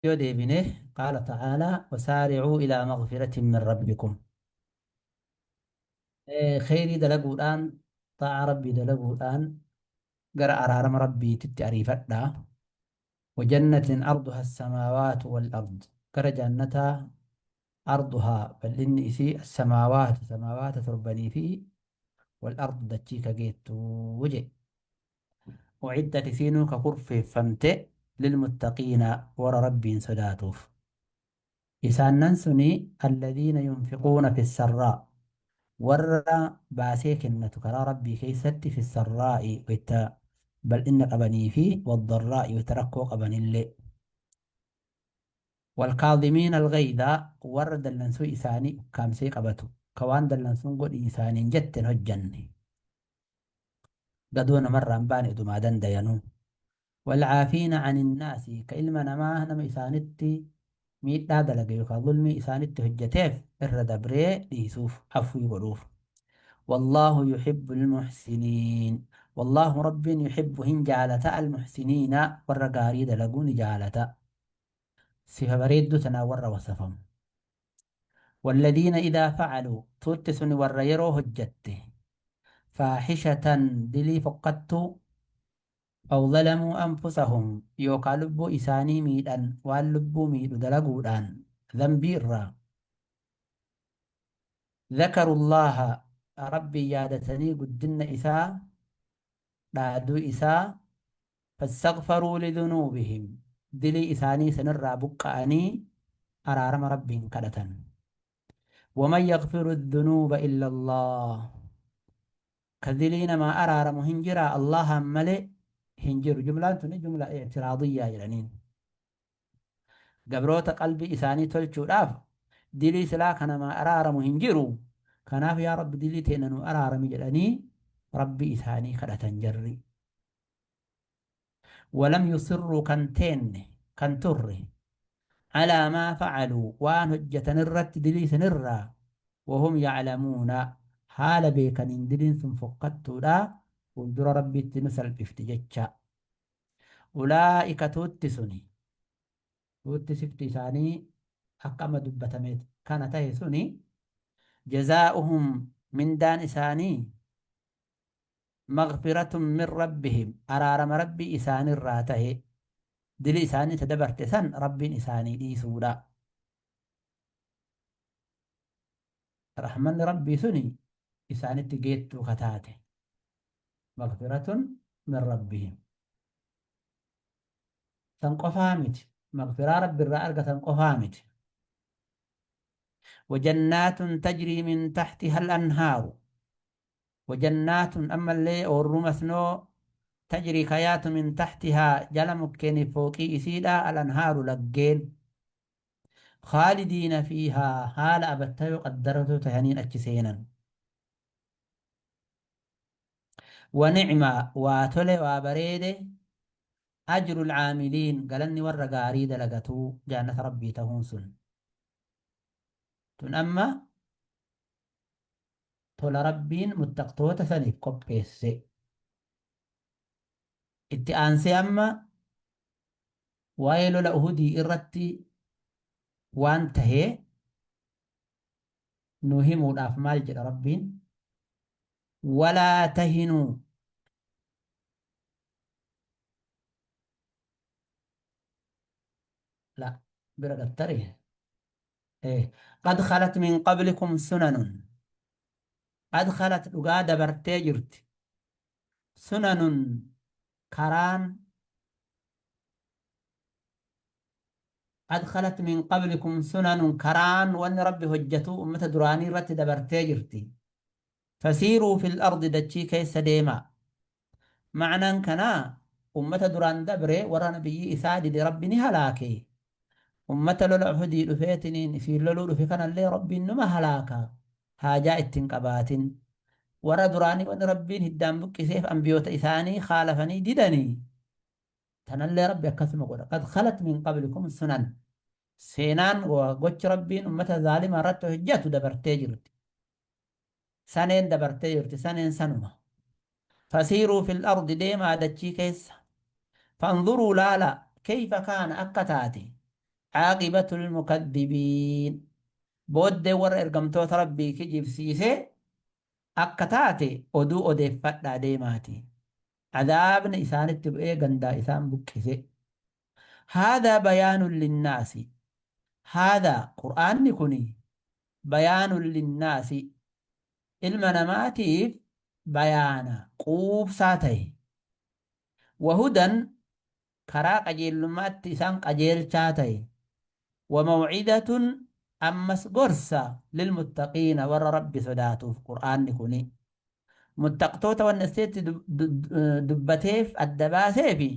Yoo deebine, qaala ta'aalaa wasaari'uu ilaa maghfiratin min rabbikum. Kheyrii dalaguudhaan, xaa'aa Rabbii dalaguudhaan gara araarama Rabbiititti ariifadhaa. Wajannatin arduha as-samaawaatu wal ard. Gara jannataa arduhaa bal'inni isii as-samaawaatu samaawaata torbanii fi wal ard dachii ka geettu jedhe. U'iddat isiinuu ka kurfeeffamte lilmuttaqiina warra Rabbiin sodaatuuf. Isaannan suni alladhiina yunfiquuna fissarraa warra baasee kennatu karaa Rabbii keessatti fissarraa'i wayta bal'inna qabanii fi waddarraa'i wayta rakkoo qabanillee. Walkaadhimiina alghayza warra dallansuu isaanii ukkaamsee qabatu ka waan dallansuun godhi isaaniin jette hin hojjanne. Gadoo namarraa hin baane udumaa dandayanuu. Walcaafiina caninnaasi ka ilma namaa nama isaanitti miidhaa dalage yookaan zulmii isaanitti hojjateef irra dabree dhiisuuf afwii godhuuf. Wallaahu yuhibbul muhsiniin. Wallaahu Rabbiin yuhibbu hin jaalata almuhsiniina warra gaarii dalaguu ni jaalata. Sifa bareedduu tanaan warra wasafamu. Walladiina idaa facaluu tuutti suni warra yeroo hojjatte faaxishatan dilii fokkattuu aw zalamuu anfusahum yookaa lubbuu isaanii miidhan waan lubbuu miidhu dalaguudhaan dhanbii irraa dhakarullaaha Rabbiin yaadatanii guddinna isaa dhaaduu isaa Fastaghfaruu lidhunuubihim dilii isaanii sanirraa buqqa'anii araarama Rabbiin kadhatan. Waman yaghfiru dhunuuba illa Allaah ka dilii namaa araaramu hin jiraa Allaahaan malee hin jiru. Jumlaan tuni jumla i'tiraadiyyaa jedhaniin. Gabroota qalbii isaanii tolchuudhaaf dilii silaa ka namaa araaramu hin jiru. Kanaaf yaa Rabbi dilii teenna nuu araarami jedhanii Rabbii isaanii kadhatan jarri. Walam yusirruu kan teenne, kan turre, calaa maa facaluu waan hojjatan irratti dilii sanirraa, wahum yaclamuuna haala beekaniin diliin sun fokkattuudha fuuldura Rabbiitti nu salphifti jecha. Ulaa'ika tuutti suni, tuutti sifti isaanii akka amma dubbatame kana tahe suni, jazaa'uhum mindaan isaanii maghfiratun min rabbihim araarama Rabbii isaanirraa tahe dili isaanii ta dabarte san Rabbiin isaanii dhiisuudha. Rahmanni Rabbii suni isaanitti geettuu ka taate maghfiratun min rabbihim san qofaa miti maghfiraa Rabbi irraa argatan qofaa miti wajannaatun tajrii min tahtiha al-anhaaru Wajannaatun ammallee oorruu masnoo tajrii ka yaatu min tahtihaa jala mukkeeniif fooqii isiidhaa al-anhaaru laggeen khaalidiina fiihaa haala abattayoo qaddaratoo tahaniin achi seenan. Wa ni'ma waa tole waa bareede ajrul caamiliin galanni warra gaarii dalagatuu jaannata Rabbii tahuun sun. Tun amma tola Rabbiin muttaqtoota saniif qopheesse. Itti aansee amma waa'ee lola Uhudii irratti waan tahe nu himuudhaaf maal jedha Rabbiin? Walaa tahinuu la bira dhattari Qad khalat min qablikum sunanun. Qad khalat dhugaa dabartee jirti. Sunanun karaan qad khalat min qablikum sunanun karaan wanni Rabbi hojjatu ummata duraanii irratti dabartee jirti. Fasiiruu fil ardi dachii keessa deemaa. Ma'naan kanaa ummata duraan dabre warra nabiyyii isaa dide Rabbi ni halaake. Ummata lola Uhudii dhufeetiniin isiin loluu dhufe kanallee Rabbiin numa halaaka. Haajaa itti hin qabaatin. Warra duraanii wanni Rabbiin hiddaan buqqiseef anbiyoota isaanii khaalafanii didanii. Tanallee Rabbi akkasuma godha. Qad khalat min qablikum sunan. Seenaan gochi Rabbiin ummata zaalimaa irratti hojjatu dabartee jirti. Saneen dabartee jirti saneen sanuma. Fasiiruu fil ardi deemaa dachii keessa. Fanzuruu laala keyfa kaana akka taate. Caaqibatul mukaddibiin. Booddee warra ergamtoota Rabbii kijibsiise akka taate oduu odeeffadhaa deemaati. Azaabni isaanitti bu'ee gandaa isaan buqqise. Haadhaa bayaanun linnaasi. Haadhaa Qur'aanni kuni bayaanun linnaasi ilma namaatiif bayaana quubsaa tahe. Wahudan karaa qajeellummaatti isaan qajeelchaa tahe. Wamaw'idatun ammas gorsa lilmuttaqiina warra Rabbi sodaatuuf Qur'aanni kuni. Muttaqtoota wanni asitti dubbateef adda baaseefi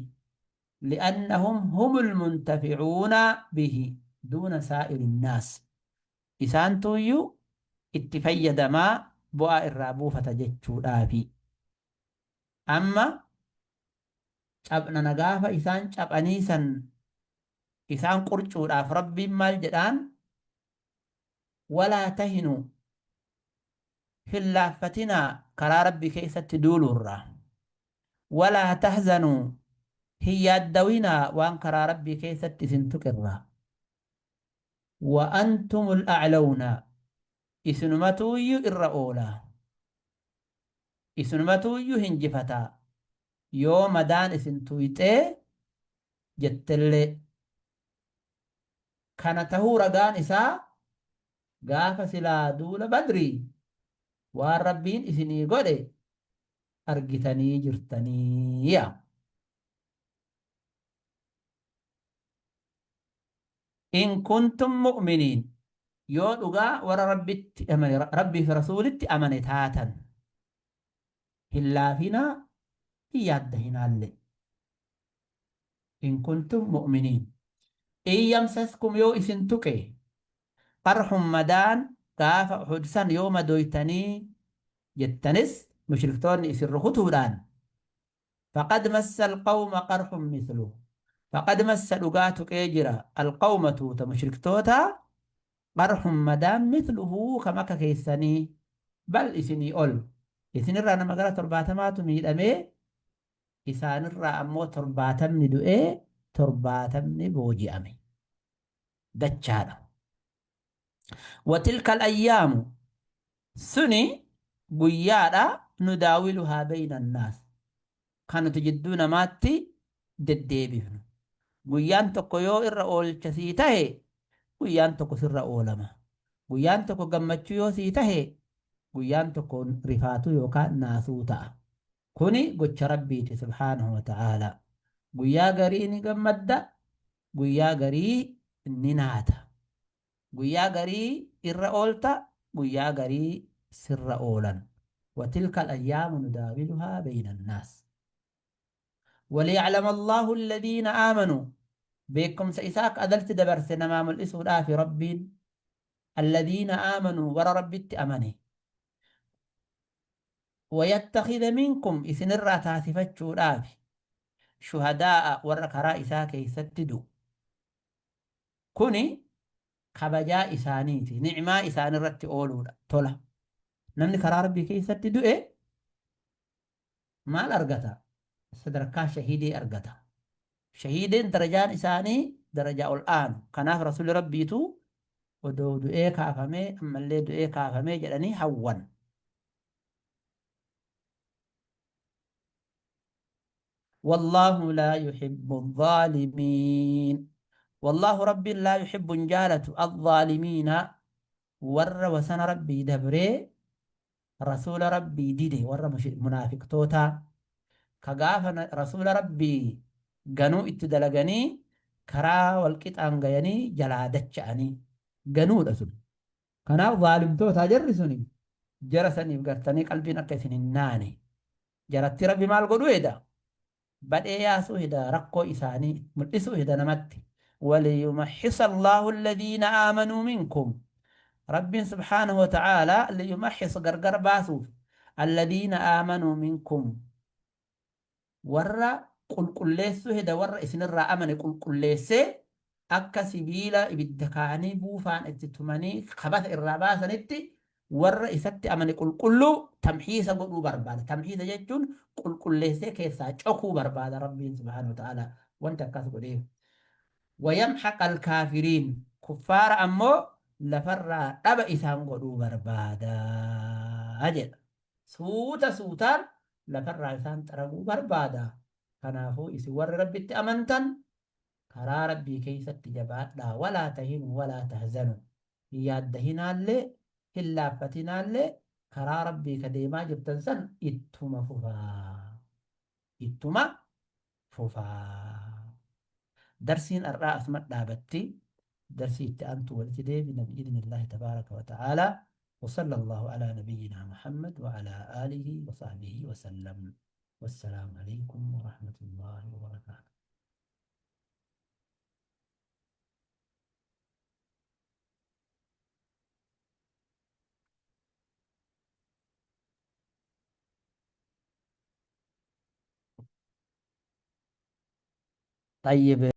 li'annahum humul muntafi'uuna bihi duuna saa'iri nnaas. Isaantuuyyuu itti fayyadamaa bu'aa irraa buufata jechuudhaafi. Amma caphnana gaafa isaan caphanii san isaan qurcuudhaaf Rabbiin maal jedhaan walaa tahinuu hin laaffatinaa karaa Rabbii keessatti duuluurraa walaa tahzanuu hin yaaddawinaa waan karaa Rabbii keessatti isin tuqirraa wa antumul a'lawna isinumatuuyyuu irra oola isinumatuuyyuu hinjifataa yoo madaan isin tuyxee jettellee. Kana tahuu ragaan isaa gaafa silaa duula Badrii waan Rabbiin isinii godhe argitanii jirtanii. Yaa. In kuntum mu'miniin yoo dhugaa warra Rabbitti amane Rabbii fi Rasuulitti amane taatan hin laafinaa hin yaaddahinaallee. In kuntum mu'miniin. In yamsaskum yoo isin tuqe qarhun madaan gaafa Uhud san yoo madooytanii jettanis mushriktoonni isin rukutuudhaan faqad massa alqawma qarhun mithlu faqad massa dhugaa tuqee jira alqawma tuuta mushriktootaa qarhun madaan mithluhu kam akka keessanii bal isinii ol isinirraa nama gara 70tu miidhamee Isaanirraa ammoo 70ni du'ee 70ni booji'ame. Dachaadha. Watilkal ayyaamu suni guyyaadha nudaawiluhaa bayna annaas kan nuti jidduu namaatti deddeebifnu. Guyyaan tokko yoo irra oolcha sii tahe guyyaan tokko sirra oolama. Guyyaan tokko gammachuu yoo sii tahe guyyaan tokko rifaatuu yookaan naasuu ta'a. Kuni gocha Rabbiiti subhaanahu wa ta'aalaa. Guyyaa garii ni gammadda, guyyaa garii ni naata. Guyyaa garii irra oolta, guyyaa garii sirra oolan. Wa tilka al-ayyaamu nudaawiluhaa bayna annaas. Waliya'lama Allaahu alladhiina aamanuu beekumsa isaa akka adaltti dabarse namaa mul'isuudhaafi Rabbiin alladhiina aamanuu warra Rabbitti amane Wayattakhidha minkum isinirraa taasifachuudhaafi shuhadaa'a warra karaa isaa keessatti du'u. Kuni kabajaa isaaniiti, ni'maa isaanirratti ooluudha, tola. Namni karaa Rabbii keessatti du'e maal argata? Sadarkaa shahiidee argata. Shahiideen darajaan isaanii darajaa ol aanu. Kanaaf Rasuulli Rabbiitu odoo du'ee kaafamee ammallee du'ee kaafamee jedhanii hawwan. Wallaahu laa yuhibbu dhaalimiin. Wallaahu Rabbiin laa yuhibbu hin jaalatu adh-dhaalimiina warra wasana Rabbii dabree Rasuula Rabbii dide warra munaafiqtootaa ka gaafa Rasuula Rabbii ganuu itti dalaganii karaa wal qixaan gayanii jalaa dacha'anii ganuudha sun. Kanaaf zaalimtootaa jarri suni jara saniif gartanii qalbiin akka isin hin naane. Jaratti Rabbi maal godhuu heda? Badhee yaasuu heda rakkoo isaanii mul'isuu heda namatti. Waliyumahhisa Allaahu alladhiina aamanuu minkum. Rabbiin subhaanahu wa ta'aalaa liyumahhis gargar baasuuf alladhiina aamanuu minkum warra qulqulleessuu heda warra isinirraa amane qulqulleessee akka sibiila ibidda kaa'anii buufaan itti tumanii kabata irraa baasanitti warra isatti amane qulqulluu tamhiisa godhuu barbaada. Tamhiisa jechuun qulqulleessee keessaa cokuu barbaada Rabbiin subhaanahu wa ta'ala wanta akkas godheef. Wayamhaqa alkaafiriin, kuffaara ammoo lafarraa dhaba isaan godhuu barbaada jedha. Suuta suutaan lafarraa isaan xaraguu barbaada. Kanaafuu isin warri Rabbitti amantan karaa Rabbii keessatti jabaadhaa. Walaa tahinuu walaa tahzanuu. Hin yaaddahinaallee hin laaffatinaallee, karaa Rabbii ka deemaa jirtan san ittuma fufaa. Ittuma fufaa. Darsiin har'aa asuma dhaabatti. Darsii itti aantu walitti deebina bi'idhnillaahi tabaaraka wa ta'aalaa. Wa sallallahu alaa nabiyyinaa Muhammad wa alaa aalihi wa sahbihi wa sallam. Wassalaamu alaikum wa rahmatullaahi wa barakaatuh. طيب.